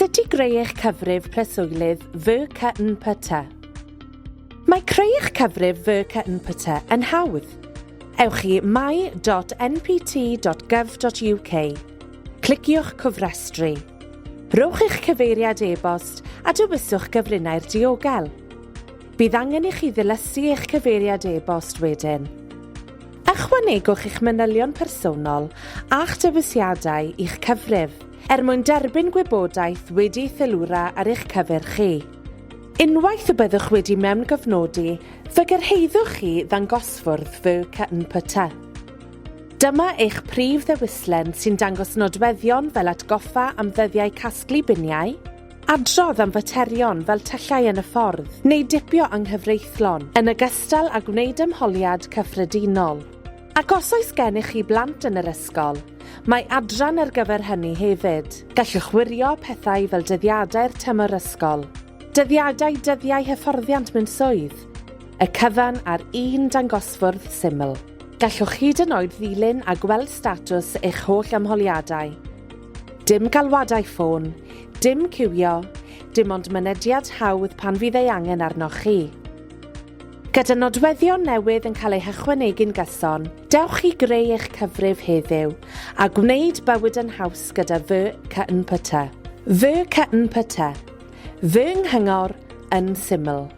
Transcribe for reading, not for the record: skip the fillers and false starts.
Sut i greu eich cyfrif preswylydd VKNPT. Mae creu eich cyfrif VKNPT yn hawdd. Ewch i my.npt.gov.uk. Cliciwch Cofrestru. Rhowch eich cyfeiriad e-bost a dewiswch gyfrinair diogel. Bydd angen i chi ddilysu eich cyfeiriad e-bost wedyn. Ychwanegwch eich manylion personol a'ch dewisiadau i'ch cyfrif er mwyn derbyn gwybodaeth wedi ei theilwra ar eich cyfer chi. Unwaith y byddwch wedi mewngofnodi, fe gyrhaeddwch chi ddangosfwrdd VKNPT. Dyma eich prif ddewislen sy'n dangos nodweddion fel atgoffa am ddyddiau casglu biniau, Adrodd am faterion fel tyllau yn y ffordd neu dipio anghyfreithlon, yn ogystal â gwneud ymholiad cyffredinol. Ac os oes gennych chi blant yn yr ysgol, mae adran ar gyfer hynny hefyd. Gallwch wirio pethau fel dyddiadau'r tymor ysgol, dyddiadau dyddiau hyfforddiant mewn swydd, y cyfan ar un dangosfwrdd syml. Gallwch hyd yn oed ddilyn a gweld statws eich holl ymholiadau. Dim galwadau ffôn, dim ciwio, dim ond mynediad hawdd pan fydd ei angen arnoch chi. Gyda nodweddion newydd yn cael eu hychwanegu'n gyson, dewch i greu eich cyfrif heddiw a gwneud bywyd yn haws gyda Fy CNPT. Fy CNPT. Fy nghyngor yn syml.